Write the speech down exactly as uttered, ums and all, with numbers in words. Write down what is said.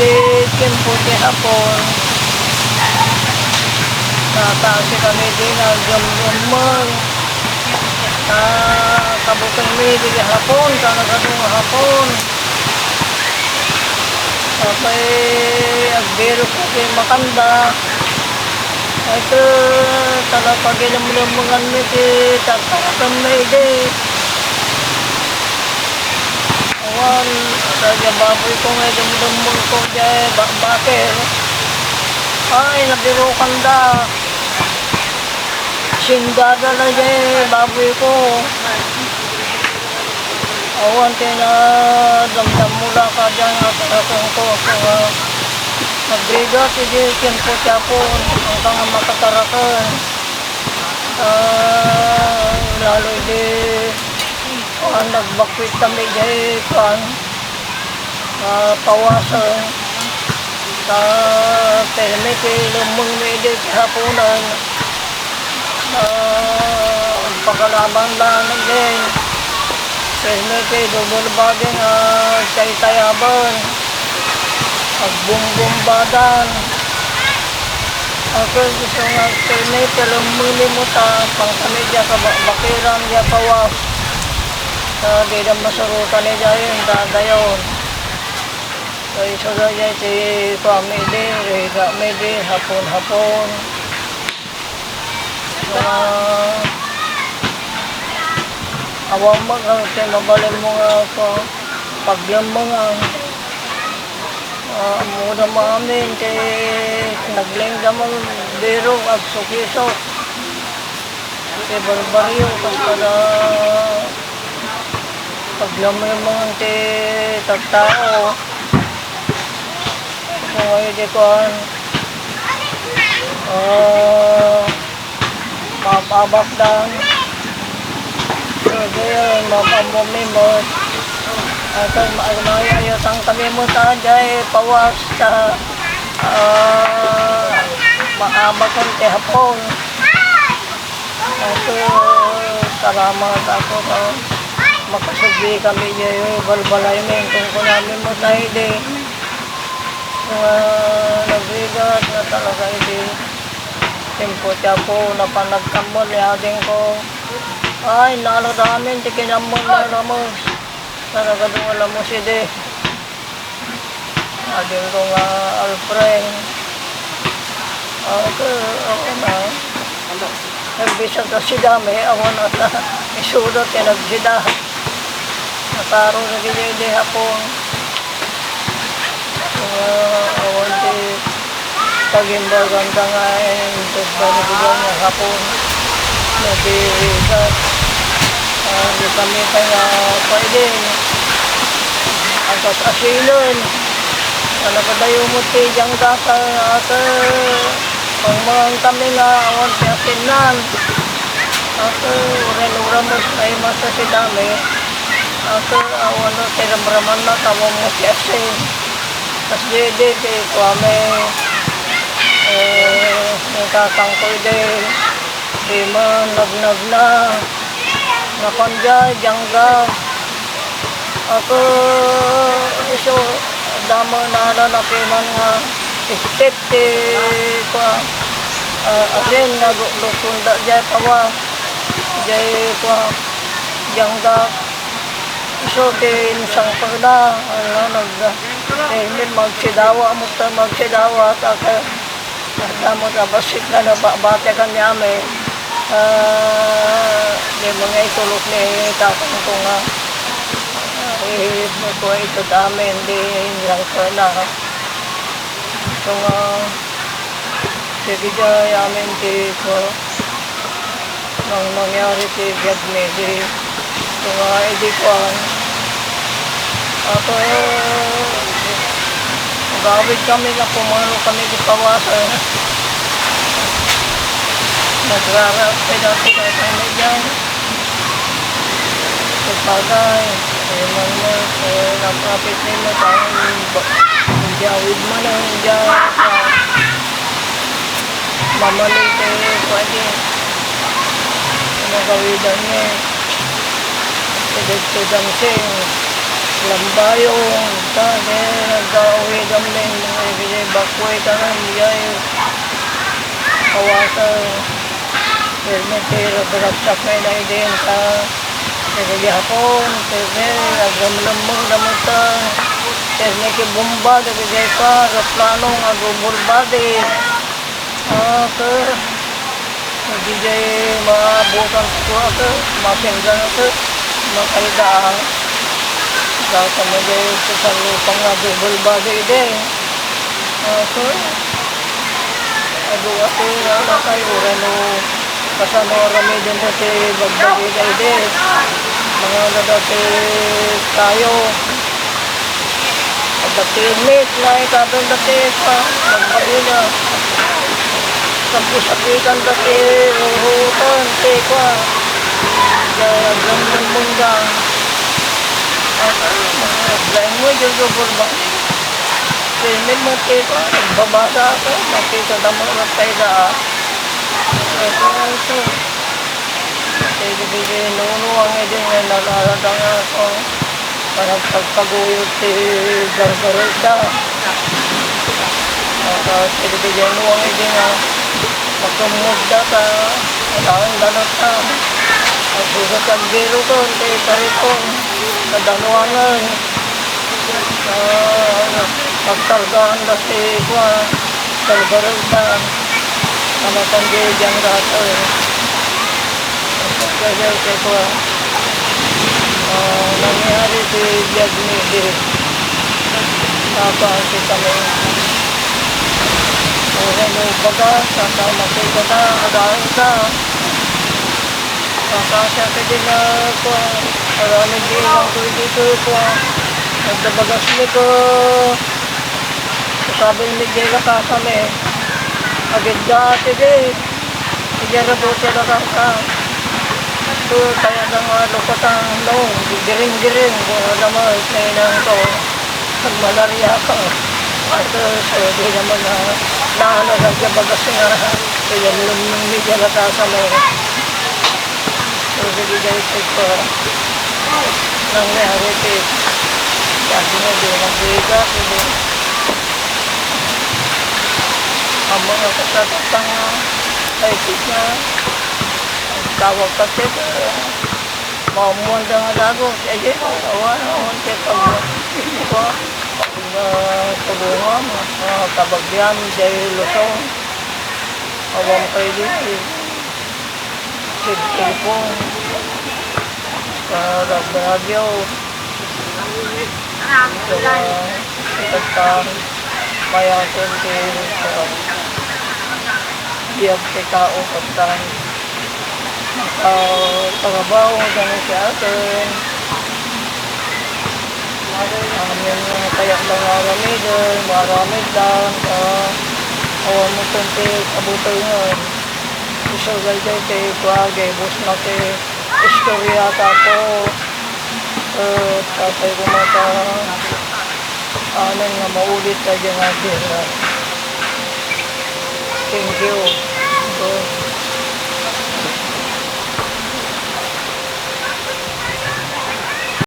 Ti tiempo ti Hapon, natasi kami di nagdumdummeng. Nakabutengmi di Hapon, ta nagadu nga Hapon. Apay, agbirok ko ti makanda. Ay, talaga, pagilemlemenganmi ti tagtarakenmi di. Awan, daydiay baboy ko nga idumdummeng ko, diay bakbaker. Ay, nabirokanda. Sindada daydiay baboy ko. Awan ti nadamdamula kadiay nga taraken ko, so, ah, nagrigat idi tiempo ti Hapon, angka nga makataraken. Ah, lalo idi, kuan, nagbakwit kami diay, kuan, ah, pawasen. Ta permi ti lemmengmi idi ti haponen. Ah, agpakalaban laeng, permi ti double body nga agtaytayaben. Agbumbumbadan. Akel, isu nga permi ti lemmengmi met ta pangkami diay kabakbakiran diay pawas. Ta dida masurotan idiay, dadayon. So, isu daydiay ti kuami idi, rigami idi, hapon-hapon. Ah, awan met nga ti mabalinmo nga pa-, paglemmengan. Ah, ammodam amin ti naglengdam a birok, agsukisok. Ti barbaryo, kas kada paglemlemmengan ti tattao. Kung ay di kuan, ah, maabakdan. So, dayon, mapammumimot. At ang ma-, mayayatang kami mo ta, diay pawas ta, ah, maabakan ti Hapon. Ato, salamat ato ta makasubli kami diay balbalaymi, kung kunami met ta idi. Nga nagrigat nga talaga idi tiempo ti Hapon, napan nagkammol ni adingko. Ay, naladamin ti kinammol na lamus. Talaga nga lamus idi. Adingko nga Alfred. Ako, ako na. Nagbisan ta sida, may awan ata. Isuda ti nagsida. Nataro na gini di Hapon. Ah, awan ti Pagimbagan ta nga, eh, inted pa ni Gugong nga Hapon. Nabigat. Ah, di kami kaya pwede. Agas asilen. Ano pa tayo mo ti diyang gasal? At, eh, pagmangan kami nga awan ti asinan. At, eh, uren-uren mo sa masa si dami. At, eh, awan na, tiramraman na, tawag mo ti asin. Kas di, di, di, kuami, eh, ang tatang ko, di, di man, nagnag na, napan diay, diyangga. Ako, isu, damo na, na, napiman nga, istep, ti, kua, ah, asin, nga, lukunda, diay, pawa, diay, kua, diyangga. Isu ti insangpetna, ano, nag-, eh, magsidawa, amot ta magsidawa, ta ka, damo ta bassit nga nababate kaniami. Ah, di mo nga itulok ni tatang ko nga, ah, eh, ko ito dami, hindi insangpetna. So nga, sige, diay amin ti, ko, nang nangyari ti biagmi, di, nga idi kuan. Apo, agawid kami nga pumaro kami ti pawasen. Nagrara, pwede ako sa kanya dyan. Sabagay, eh, man mo, eh, naprapit nimo, parang ba-, hindi awid mo na, hindi awid ka. Mamalit, eh, pwede. Nagawidan niya, eh. Tidid-tidang sing, lambayong, ta, eh, nagawid Neng, neng, neng, bakway ka nang iyay. Kawasan. Permi ti ragsak na inaidin ka. Dagiti Hapon, permi, agramnemmeng damutan. Permi ti bomba, dagiti pa, aeroplano, nga double body. Ah, sir. Diay maabutan ti kua, sir. Masenggan, sir. Makaida, ah. Data mo diay sa salupang nga double body, diay. Ah, sir. Adu, sir, ah, nakay, uray no kasano aramiden ti bagbagi, diay, diay. Mga nadati tayo. Adda ti init nga ikadon dati pa, nagbagina. Sapusapuikan dati, rurutan, ti pa. Kaya ganyan munda. Asa, mga lain mo, dyan sa bulbang. Sinin mo, ti pa, nagbabasa ako, makita na mo, natay na. Asa, asa. Dagiti nunuang idi nga nagaradan nga, ah, panagpagpaguyod ti gargarelda. Ah, dagiti nunuang idi nga nakemmedda ta, alaen danot ta. Agsusa ti agbiruken ti taripon, kadanuanan. Ah, pagkargaanda ti kua, kargaranda. Ano kan di dyan dati? Pagkarga ti kua. Ah, nangyari ti biag ni di. Apa ang kita mo? Ora mo baga, sa tao makita na, alaen ta. Nakasya ka din na, kuwan, aramid di lang ko dito, kuwan. Nagdabagas mo ko. Sabi ni Miguel, nakasya mi. Agidda, sige. Sige, rabuti na lang ka. Ito, kaya na nga lukatan, no? Giring-giring, kung ano naman, sa inang ko. Nagmalaria ka. Ito, so, di naman na, naano na siya bagas nga. Kaya nung, nung medyo natasa mo. So, dagiti daytoy pa nangyari ti, sabi nga, di nagbigat, di. Ang mga kasasaktan nga, ay, sis nga, ang tawag kasi, eh, maumuan da nga dago. Ay, di, awan, awan, kaya pag, pag, ah, pag, ah, kabagian, dahil Luzon, awan pa, di. Cellphone, sa radyo, sa kanta, mayaten ti sa biag ti tao, kanta, ah, trabaho, gani siyaten. Amin nga kayat lang aramiden, maaramid lang, ah, awan mo ti kabutangan. Isu daytoy ti kua, gibus na ti istorya ta ko. Eh, tatay ko mata, amin nga maulit ta dyan nga gera. Thank you. So,